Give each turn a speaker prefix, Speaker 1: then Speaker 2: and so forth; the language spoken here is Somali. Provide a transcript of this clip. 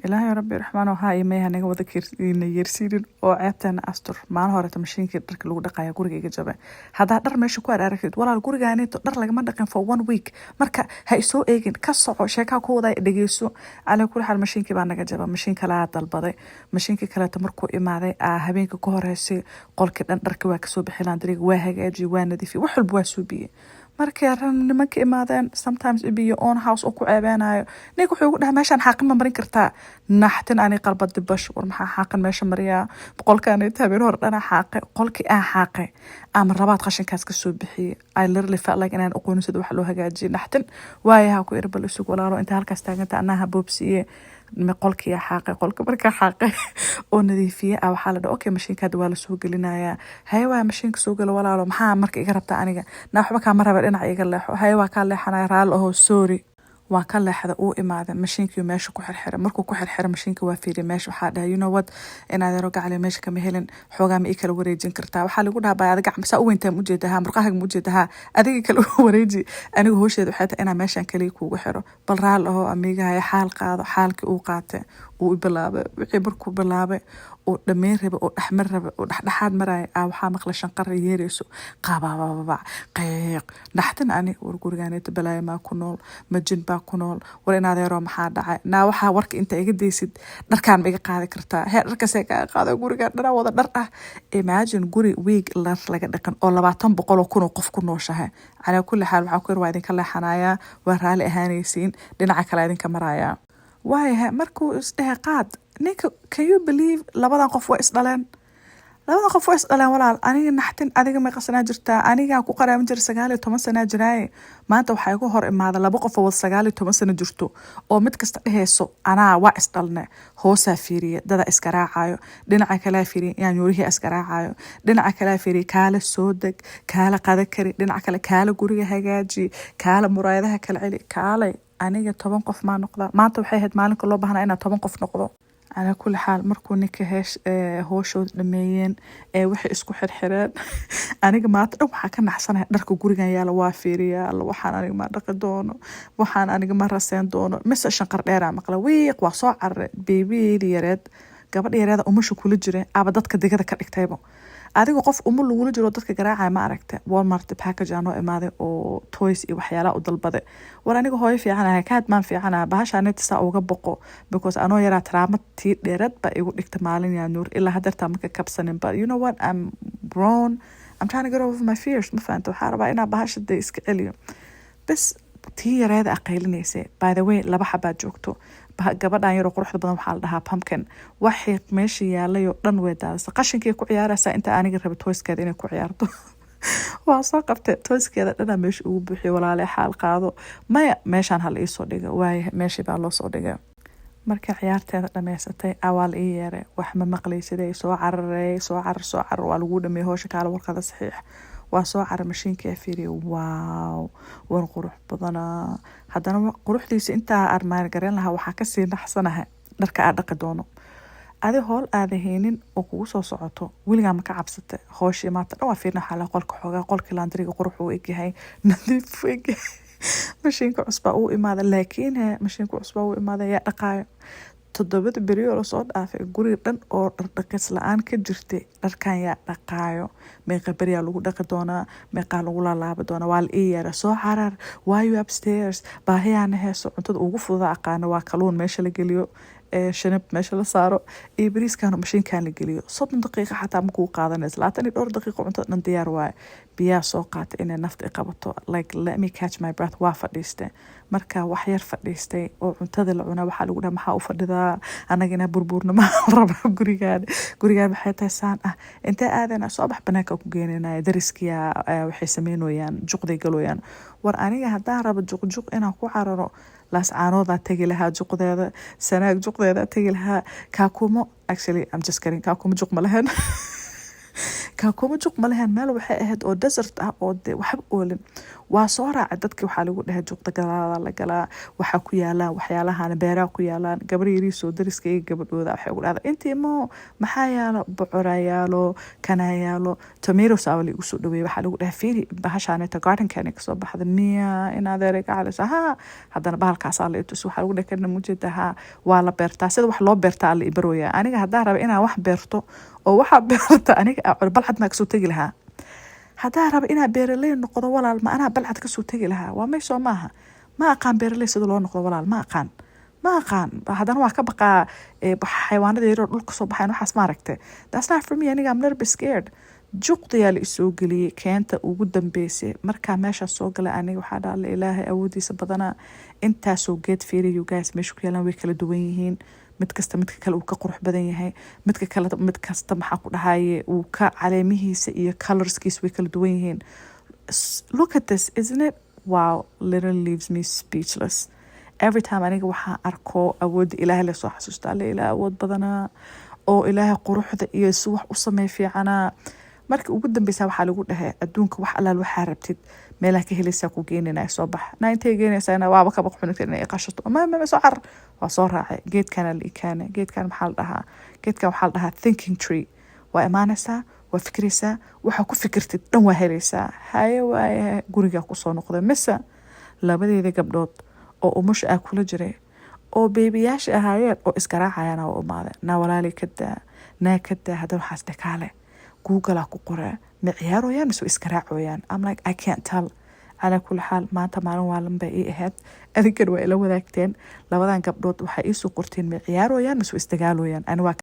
Speaker 1: Ilaahay Rabbi Raxmaan haa iyo maya naga wada yeersiinin oo ceebteena astur. Maalin horeeta mashiinkii dharka lagu dhaqaya guriga iga jabay. Haddaa dhar meesha ku aragtid, walaal, gurigaaneeto dhar lagama dhaqin for one week. Marka ha isoo eegin, ka soco, sheekaa ku wadaa, dhegeyso. Calaa kulli xaal, mashiinkii baa naga jaba, mashiin kalaa dalbaday. Mashiinkii kaleeto markuu imaaday, habeenka ka horeysay qolkii dhan dharka waa kasoo bixi, laundryga waa hagaajiyey, waa nadiifiyey, wax walba waa suubiyey. Markay nimanka imaadeen, sometimes it be your own house oo ku ceebeenayo. Ninka wuxuu igu dhahay, "Meeshaan xaaqin ma marin kartaa?" Naxtin ani qalba dibash. War maxaa xaaqin meesha mariyaa? Boqolkaan habeen hore dhana xaaqay. Qolkii aan xaaqay ama rabaad qashinkaas kasoo bixiyey. I literally felt like inaan aqoonin sida wax loo hagaajiyay. Naxtin waayaha ku iri, "Bal isug walaalo, inta halkaas taaganta anaa haboobsiiye." Qolkii xaaqay. Qolka markaa xaaqay oo nadiifiye ah, waxaa la dhaha, "Okay, mashiinka hadda waa lasoo gelinayaa." "Haye, waa mashiinka soo gelo walaalo, maxaa marka iga rabtaa aniga?" "Na waxba kaama raba, dhinac iga leexo." "Haye, waa kaa leexanaya, raalli ahoo, sorry." Waa ka leexda. Uu imaaday, mashiinkii meesha ku xirxiray. Markuu ku xirxiray mashiinka, waa fiiriya meesha. Waxaa dhahay, "You know what, inaad gacali meesha kama helin, xoogaa ma ii kala wareejin kartaa?" Waxaa lagu dhaha, "Baa adiga saa u weyntaa, ma ujeeda haa, murqahaaga ma ujeeda haa, adiga kala wareeji. Aniga howsheeda waxay tahay inaa meeshan kaliya kuugu xiro. Bal raal ahoo amiigahaya, xaal qaado." Xaalkii uu qaatay, uu bilaabay wixii. Markuu bilaabay oo dhammeyn rabay oo dhexmar rabay oo dhexdhexaad maraya, waxaa maqlay shanqara yeerayso, qababababac, qeeq. Naxtin ani. War gurigaaneeta balaayo maa ku nool? Ma jin baa ku nool? War inadeero, maxaa dhacay? Naa waxaa warka inta iga daysid, dharkaan ma iga qaadi kartaa? Hee, dharkasee kaa qaada? Gurigaan dhanaa wada dhar ah. Imagine guri week dhar laga dhaqan oo 200,000 oo qof ku nooshahay. Calaa kulli xaal, waxaa ku yir, "Waa idinka leexanayaa, waa raali ahaanaysiin, dhinaca kale idinka marayaa." Waayahay, markuu isdhehe qaad ninka, can you believe labadan qof waa isdhaleen? Labadan qof waa isdhaleen walaal. Aniga naxtin. Adiga meeqa sanaa jirtaa? Anigaa ku qaraaban jira, 19 sanaa jiraaye. Maanta waxaa igu hor imaada laba qof oo wada 19 sano jirto oo mid kasta dheheyso, "Anaa waa isdhalne." Hoosaa fiiriya, dada isgaraacayo. Dhinaca kalea fiiriya, yaanyuurihii isgaraacayo. Dhinaca kalea fiiriya, kaala soo deg, kaala qada kari. Dhinaca kale, kaala guriga hagaaji, kaala muraayadaha kala celi, kaalay. Aniga 10 qof maa noqda? Maanta waxay ahayd maalinka loo baahnaa inaa 10 qof noqdo. Calaa kulli xaal, markuu ninka heesh hooshooda dhameeyeen ee waxay isku xirxireen, aniga maanta dhan waxaa ka naxsanahay dharka gurigan yaala. Waa fiiriyaa, alla, waxaan aniga ma dhaqi doono, waxaan aniga ma raseen doono. Mise shanqar dheeraa maqla, wiiq. Waa soo cararay. Beebiyeedi yareed, gabadha yareeda umasha kula jira aba dadka digada ka dhigtaybo. Adiga qof uma lagula jiro dadka garaacaya ma aragta? Walmart package aa noo imaaday oo toys iyo waxyaalaha u dalbaday. War aniga hooyo fiicanahay, kaadmaan fiicanahay, bahasha anita saa uga boqo because anoo yaraa trauma tii dheerad ba igu dhigta maalin yaa nuur ilaa hadeertaa marka kabsanin. But you know what, I'm grown, I'm trying to get over my fears. Ma fahanta? Waxaa rabaa inaa bahasha dee iska celiyo. Bes, tii yareeda aqaylinaysa, by the way, laba xabaad joogto. Gabadhan yaroo quruxda badan waxaa la dhahaa Pumpkin. Waxay meesha yaalay oo dhan way daadasa, qashinkay ku ciyaaraysaa. Inta aniga raba toyskeeda inay ku ciyaarto, waa soo qabtay, toyskeeda dhanaa meesha ugu buuxiyo. "Walaale, xaal qaado." "Maya, meeshaan hala iisoo dhiga." Waaya, meeshii baa loo soo dhigay. Markay ciyaarteeda dhameysatay, awaa la ii yeeray. Wax ma maqlaysiday? Soo cararey, soo carar, soo carar, waa lagu dhameeyey howsha, kaala warqada saxiix. Waa soo carar. Mashiinkaa fiiriya, wow, waan qurux badanaa. Haddana quruxdiisa intaa armaar garan lahaa, waxaa kasii naxsanahay dharka aa dhaqi doono. Adi howl aada haynin oo kugu soo socoto, weligaa ma ka cabsatay? Hooshii maanta dhan waa fiirna. Waxaa lahaa qolka xoogaa, qolkii laundryga qurux uu egyahay, nadiif uu egyahay, mashiinka cusbaa uu imaada. Laakiin he, mashiinka cusbaa uu imaada, yaa dhaqaayo? 7da beri oo lasoo dhaafay guriga dhan oo dhardhaqis la-aan ka jirtay, dharkan yaa dhaqaayo? Meeqa beriyaa lagu dhaqi doonaa? Meeqaa lagu laalaabi doonaa? Waa la ii yeera, "Soo carar, why you upstairs?" Baahiyaana heeso. Cuntada ugu fududa aqaano waa kaluun meesha la geliyo, shanab meesha la saaro iyo bariiskan mashiinkan la geliyo. 30 daqiiqa xataa makuu qaadanaysa, 20 iyo dhowr daqiiqo cuntada dhan diyaar waaye. Biyaa soo qaatay inay nafta i qabato, like, let me catch my breath. Waa fadhiistay. Marka wax yar fadhiistay oo cuntada la cunaa, waxaa lagu dhaha, "Maxaa u fadhidaa? Annaga inaa burburna maa rabaa? Gurigaan, gurigaan maxay tahay saan ah? Intee aadana? Soo bax, banaanka ku geenanaya. Dariskiya waxay sameynayaan, juqday galooyaan." War aniga haddaan rabo juqjuq inaan ku cararo, Laascaanoodaa tegi lahaa juqdeeda, Sanaag juqdeeda tegi lahaa, Kaakumo. Actually, I'm just kidding, Kaakumo juq ma lahayn, Kaakuma juq ma lahayn. Meel waxay ahayd oo desert ah oo de waxba oolin. Waa soo raacay dadki. Waxaa lagu dhahay juqda gadaala la galaa, waxaa ku yaalaan waxyaalahan, beeraha ku yaalaan. Gabar yariisoo dariskayga gabadhooda waxay ugu dhahday, "Intii mo maxaa yaalo?" Bocoraa yaalo, kanaa yaalo, tomatoes aa la igu soo dhaweeyay. Waxaa lagu dhahay, "Fiiri bahashaaneta, gardenkani kasoo baxda miya in adeeray ka calayso?" Haa. Haddana bahalkaasaa la itus. Waxaa lagu dhahay, "Kana mujeeda?" "Haa." Waa la beertaa. Sida wax loo beertaa la ibarooyaa. Aniga haddaa raba inaan wax beerto oo waxaa beerta aniga Balcad maa kasoo tegi lahaa? Haddaa raba inaa beeraley noqdo, walaal, ma anaa Balcad kasoo tegi lahaa? Waa may, soo maaha? Ma aqaan beeraley sida loo noqdo, walaal, ma aqaan, ma aqaan. Haddana waa ka baqaa xayawaanada yaroo dhulka soo baxayan. Waxaas ma aragte, that's not for me. Aniga I'm little bit scared. Juqdiyaa la isoo geliyey keenta ugu dambeysay. Markaa meeshaas soo galay, aniga waxaa dhaala, "Ilaahay awoodiisa badanaa." Intaasoo geed, fiiri you guys, meesha ku yaalaan way kala duwan yihiin. Mid kasta midka kale uu ka qurux badan yahay, midka kale mid kasta maxaa ku dhahaye uu ka caleemihiisa iyo colorskiisa way kala duwan yihiin. Look at this, isn't it wow? Literally leaves me speechless every time. Aniga waxaan arko awoodda Ilaahay lasoo xasuusta. Alle, Ilaah awood badanaa oo Ilaahay quruxda iyo si wax u sameey fiicanaa. Markii ugu dambeysa waxaa lagu dhahay, "Adduunka wax allaal waxaa rabtid meelaha ka helaysaa ku geeninaya, soo bax." Na intay geenaysaa waaba ka baq xunugta inay qashato. Ma soo carar, waa soo raacay. Geedkana la ikaane. Geedkan maxaa la dhahaa? Geedkan waxaa la dhahaa thinking tree. Waa imaanaysaa, waa fikiraysaa, waxaa ku fikirtid dhan waa helaysaa. Haye waaye, gurigaa kusoo noqday mise labadeeda gabdhood oo umusha ah kula jiray oo beebiyaasha ahaayeen oo isgaraacayaan oo imaadeen. "Naa walaalay, ka daa, naa ka daa." Haddana waxaas dhekaale Google ku qoraa, ma ciyaarooyaan mise way isgaraacooyaan? I'm like, I can't tell. Calaa kulli xaal, maanta maalin waalan bay ii ahayd. Adinkan waa ila wadaagteen. Labadan gabdhood waxay iisoo qorteen, ma ciyaarooyaan mise way isdagaalooyaan? Ani waa